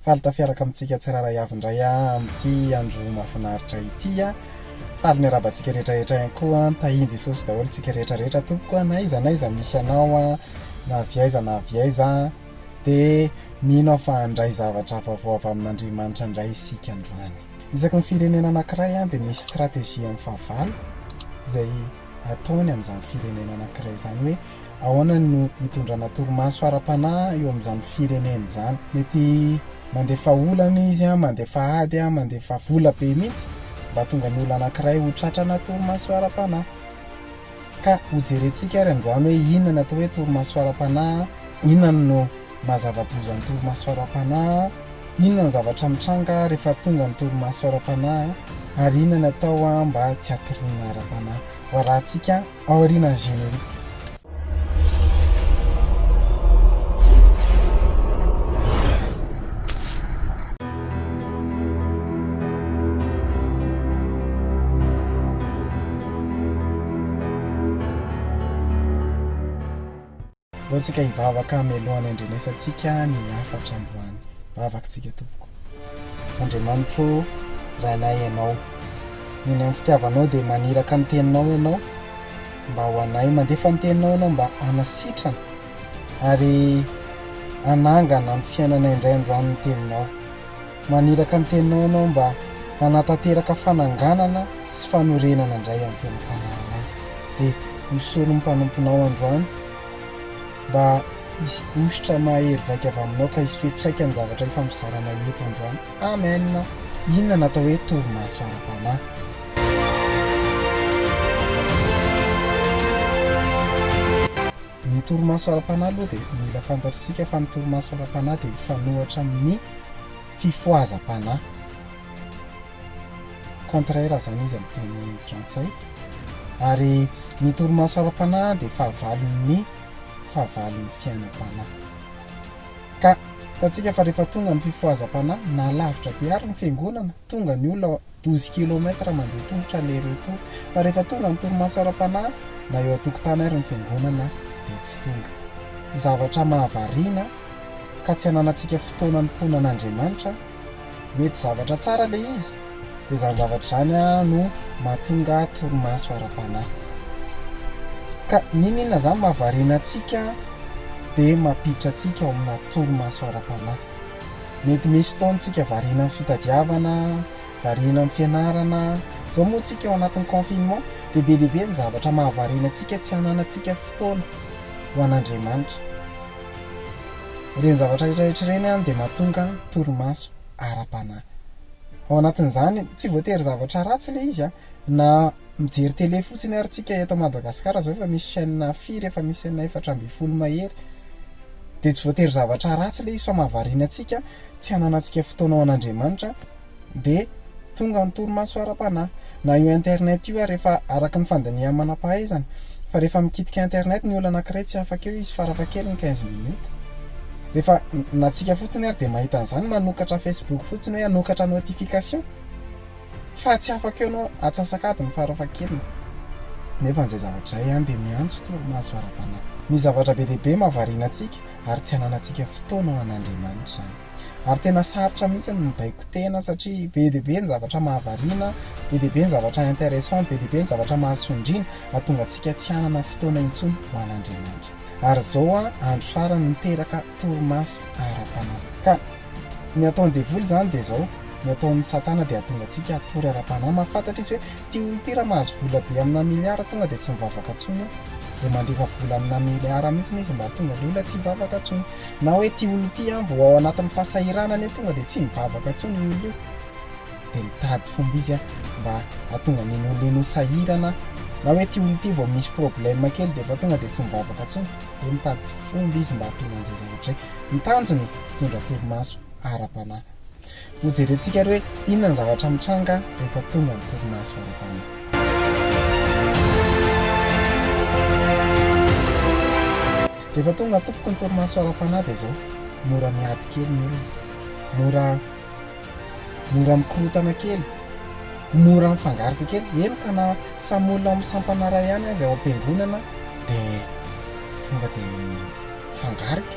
Faly tafiaraka amintsika tsirairay avy indray aho amin'ity andro mahafinaritra ity. Faly miarahaba antsika rehetra rehetra ihany koa. Tahian'i Jesosy daholo tsika rehetra rehetra tompoko na aiza na aiza misy anao na avy aiza na avy aiza dia mino aho fa handray zavatra vaovao avy amin'Andriamanitra indray isika androany. Isaky ny firenena anankiray dia misy stratégie amin'ny fahavalo izay ataony amin'izany firenena anankiray izany hoe ahoana no hitondrana torimaso ara-panahy eo amin'izany firenena izany. Mety mandefa olana izy, mandefa ady, mandefa vola be mihitsy mba hahatonga ny olona anankiray ho tratrana torimaso ara-panahy. Ka hojerentsika ary androany hoe inona ny atao hoe torimaso ara-panahy, inona no maha zava-doza ny torimaso ara-panahy, inona ny zavatra mitranga rehefa tonga ny torimaso ara-panahy, ary inona ny atao mba tsy hatoriana ara-panahy. Ho arahantsika aorianan'ny générique. Ndao tsika hivavaka mialohan'ny handrenesantsika ny hafatra androany. Vavaka tsika tompoko. Andriamanitro Rainay Ianao. Noho ny amin'ny fitiavanao dia maniraka ny teninao Ianao mba ho anay. Mandefa ny teninao Ianao mba hanasitrana ary hanangana ny fiainanay indray androany ny teninao. Maniraka ny teninao Ianao mba hanatanteraka fananganana sy fanorenana indray amin'ny fiainam-panahinay. Dia hosory ny mpanomponao androany mba hisy hosotra mahery vaika avy aminao ka hisy fiantraikany zavatra ifampizarana eto androany. Amen! Inona no atao hoe torimaso ara-panahy? Ny torimaso ara-panahy aloha dia mila fantatr'isika fa ny torimaso ara-panahy dia mifanohitra amin'ny fifohazam-panahy. Contraire izany izy amin'ny teny frantsay. Ary ny torimaso ara-panahy dia fahavalon'ny fahavalon'ny fiainam-panahy. Ka hitantsika fa rehefa tonga ny fifohazam-panahy, na lavitra be ary ny fiangonana, tonga ny olona douze kilomètre mandeha tongotra aller retour. Fa rehefa tonga ny torimaso ara-panahy, na eo an-tokotany ary ny fiangonana dia tsy tonga. Zavatra mahavariana ka tsy ananantsika fotoana hanompoana an'Andriamanitra, mety zavatra tsara ilay izy, dia izany zavatra izany no mahatonga torimaso ara-panahy. Ka n'inon'inona izany mahavariana antsika dia mampiditra antsika ao amina torimaso ara-panahy. Mety misy fotoana tsika variana amin'ny fitadiavana, variana amin'ny fianarana, izao moa tsika ao anatin'ny confinement dia be dia be ny zavatra mahavariana antsika tsy ananantsika fotoana ho an'Andriamanitra. Ireny zavatra rehetra rehetra ireny dia mahatonga torimaso ara-panahy. Ao anatin'izany, tsy voatery zavatra ratsy ilay izy an, na mijery télé fotsiny ary tsika eto Madagasikara izao efa misy chaîne firy, efa misy chaîne 14 mahery, dia tsy voatery zavatra ratsy ilay izy fa mahavariana antsika, tsy hananantsika fotoana ho an'Andriamanitra dia tonga ny torimaso ara-panahy. Na io internet io ary efa araka ny fandinihan'ny manam-pahaizana fa rehefa mikitika internet ny olona anankiray tsy afaka eo izy farafahakeliny quinze minutes. Rehefa na tsika fotsiny ary dia mahita an'izany manokatra facebook fotsiny hoe hanokatra notification fa tsy afaka eo ianao atsasak'adiny farafahakeliny. Nefa an'izay zavatra izay ihany dia miantso torimaso ara-panahy. Misy zavatra be dia be mahavariana antsika ary tsy ananantsika fotoana ho an'Andriamanitra izany. Ary tena sarotra mihitsy ny mibaiko tena satria be dia be ny zavatra mahavariana, be dia be ny zavatra intéressant, be dia be ny zavatra mahasondriana hahatonga antsika tsy hanana fotoana intsony ho an'Andriamanitra. Ary izao andro farany miteraka torimaso ara-panahy. Ka ny ataon'ny devoly izany dia izao, ny ataon'ny satana dia hahatonga antsika hatory ara-panahy. Mahafantatra izy hoe ity olona ity raha mahazo vola be amina milliard tonga dia tsy mivavaka intsony io. Dia mandefa vola amina milliard mihitsy izy mba hahatonga ilay olona tsy hivavaka intsony. Na hoe ity olona ity an vao ao anatin'ny fahasahiranana io tonga dia tsy mivavaka intsony io olona io. Dia mitady fomba izy mba hahatonga an'iny olona iny ho sahirana. Na hoe ity olona ity vao misy problème kely dia efa tonga dia tsy mivavaka intsony. Dia mitady fomba izy mba hahatonga an'izay zavatra izay. Ny tanjony, hitondra torimaso ara-panahy. Hojerentsika ary hoe inona ny zavatra mitranga rehefa tonga ny torimaso ara-panahy. Rehefa tonga tompoko ny torimaso ara-panahy dia izao, mora miady kely ny olona, mora mora mikorontana kely, mora mifangarika kely, eny ka na samy olona ao amin'ny sampana iray ihany aza ao am-piangonana dia tonga dia mifangarika.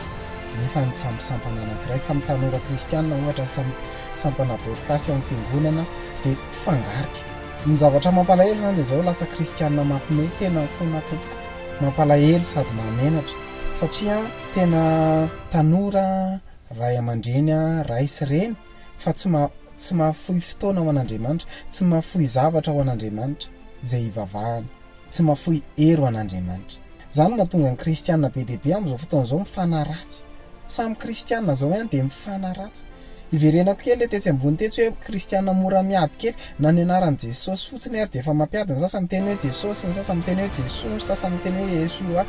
Nefa ny samy sampana anankiray, samy tanora kristiana ohatra, samy sampana Dorkasy ao amin'ny fiangonana dia mpifangarika. Ny zavatra mampalahelo izany dia izao, lasa kristiana mampime tena mifona tompoko. Mampalahelo sady mahamenatra satria tena tanora, ray aman-dreny, ray sy reny fa tsy ma tsy mahafoy fotoana ho an'Andriamanitra, tsy mahafoy zavatra ho an'Andriamanitra izay ivavahana. Tsy mahafoy hery ho an'Andriamanitra. Izany no mahatonga ny kristiana be dia be amin'izao fotoana izao mifanaratsy. Samy kristiana izao ihany dia mifanaratsy. Iverenako kely ilay tetsy ambony tetsy hoe kristiana mora miady kely, na ny anaran'i Jesosy fotsiny ary dia efa mampiady, ny sasany miteny hoe Jesosy, ny sasany miteny hoe Jesoa, ny sasany miteny hoe Yesua,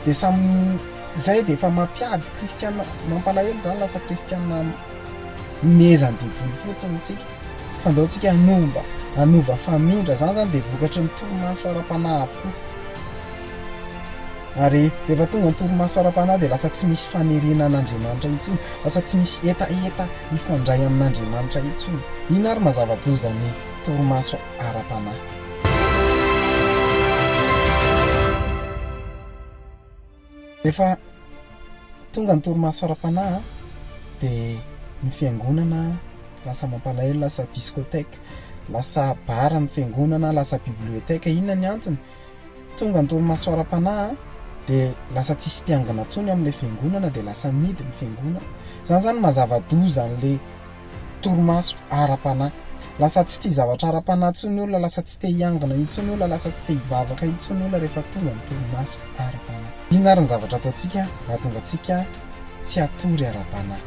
dia samy izay dia efa mampiady kristiana, mampalahelo izany lasa kristiana mihezan'ny devoly fotsiny tsika. Fa ndao tsika hanomba, hanova famindra, zany zany dia vokatry ny torimaso ara-panahy avokoa. Ary rehefa tonga ny torimaso ara-panahy dia lasa tsy misy faniriana an'Andriamanitra intsony, lasa tsy misy hetaheta hifandray amin'Andriamanitra intsony. Inona ary maha zava-doza ny torimaso ara-panahy? Rehefa tonga ny torimaso ara-panahy dia ny fiangonana lasa mampalahelo, lasa discothèque, lasa bar ny fiangonana, lasa bibliothèque. Inona ny antony? Tonga ny torimaso ara-panahy dia lasa tsisy mpiangona intsony amin'ilay fiangonana dia lasa midy ny fiangonana. Izany izany maha zava-doza an'ilay torimaso ara-panahy. Lasa tsy tia zavatra ara-panahy intsony ny olona, lasa tsy te hiangona intsony ny olona, lasa tsy te hivavaka intsony ny olona rehefa tonga ny torimaso ara-panahy. Inona ary ny zavatra ataontsika mba hahatonga antsika tsy hatory ara-panahy?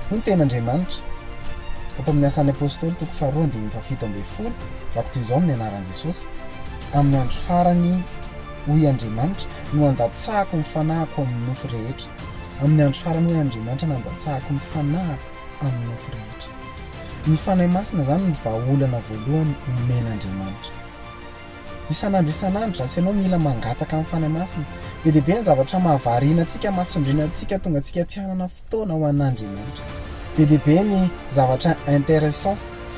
Hoy ny Tenin'Andriamanitra, ato amin'ny Asan'ny Apostoly toko faharoa andininy fahafito ambin'ny folo, vaky toy izao amin'ny anaran'i Jesosy, Amin'ny andro farany, hoy Andriamanitra, no handatsahako ny fanahiko amin'ny nofo rehetra. Amin'ny andro farany, hoy Andriamanitra, no handatsahako ny fanahiko amin'ny nofo rehetra. Ny Fanahy Masina izany no vahaolana voalohany omen'Andriamanitra. Isan'andro isan'andro, za sy ianao mila mangataka amin'ny Fanahy Masina. Be dia be ny zavatra mahavariana antsika, mahasondriana antsika, tonga antsika tsy hanana fotoana ho an'Andriamanitra. Be dia be ny zavatra intéressant.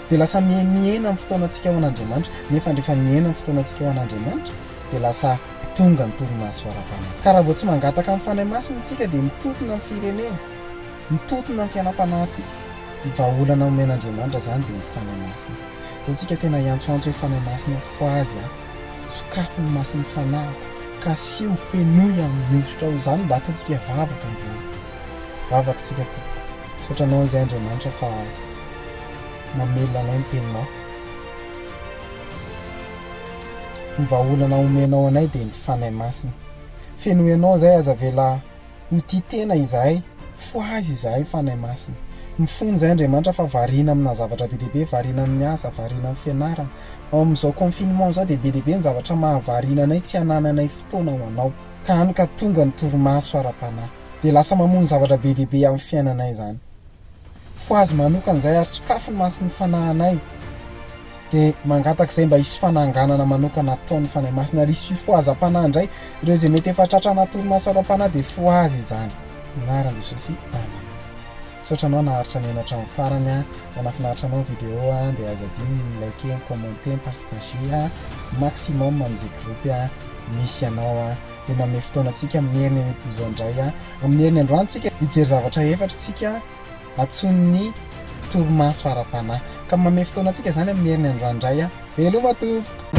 Dia lasa mihena ny fotoanantsika ho an'Andriamanitra. Nefa rehefa mihena ny fotoanantsika ho an'Andriamanitra, dia lasa tonga ny torimaso ara-panahy. Ka raha vao tsy mangataka amin'ny Fanahy Masina isika dia mitontona ny firenena, mitontona ny fiainam-panahintsika. Ny vahaolana omen'Andriamanitra izany dia ny Fanahy Masina. Ataontsika tena hiantsoantso hoe Fanahy Masina fohazy aho, sokafy ny mason'ny fanahiko, kasiho, fenoy amin'ny hosotrao. Izany mba ataontsika vavaka androany. Vavaka isika Tompoko. Misaotra Anao izay Andriamanitra fa mamelona anay ny Teninao. Ny vahaolana omenao anay dia ny Fanahy Masina. Fenoy Anao izay, aza avela ho tia tena izahay, fohazy izahay Fanahy Masina. Mifona izahay Andriamanitra fa variana amina zavatra be dia be, variana amin'ny asa, variana amin'ny fianarana. Amin'izao confinement izao dia be dia be ny zavatra mahavariana anay tsy anananay fotoana ho Anao. Ka hany ka tonga ny torimaso ara-panahy. Dia lasa mamono zavatra be dia be amin'ny fiainanay izany. Fohazy manokana izay ary sokafy ny mason'ny fanahinay dia mangataka izay mba hisy fananganana manokana ataon'ny Fanahy Masina ary hisy fifohazam-panahy indray ireo izay mety efa tratrana torimaso ara-panahy dia fohazy izany. Amin'ny anaran'i Jesosy, Amen. Misaotra anao naharitra nihaino hatramin'ny farany a. Raha nahafinaritra anao ny vidéo a dia aza adino ny mi-liker, mi-commenter, mi-partager a maximum amin'izay groupe a misy anao a. Dia manome fotoana antsika amin'ny heriny anio toy izao indray a. Amin'ny heriny androany tsika hijery zavatra efatra tsika antsoin'ny torimaso ara-panahy. Ka manome fotoana antsika izany amin'ny heriny androany indray a. Veloma tompoko!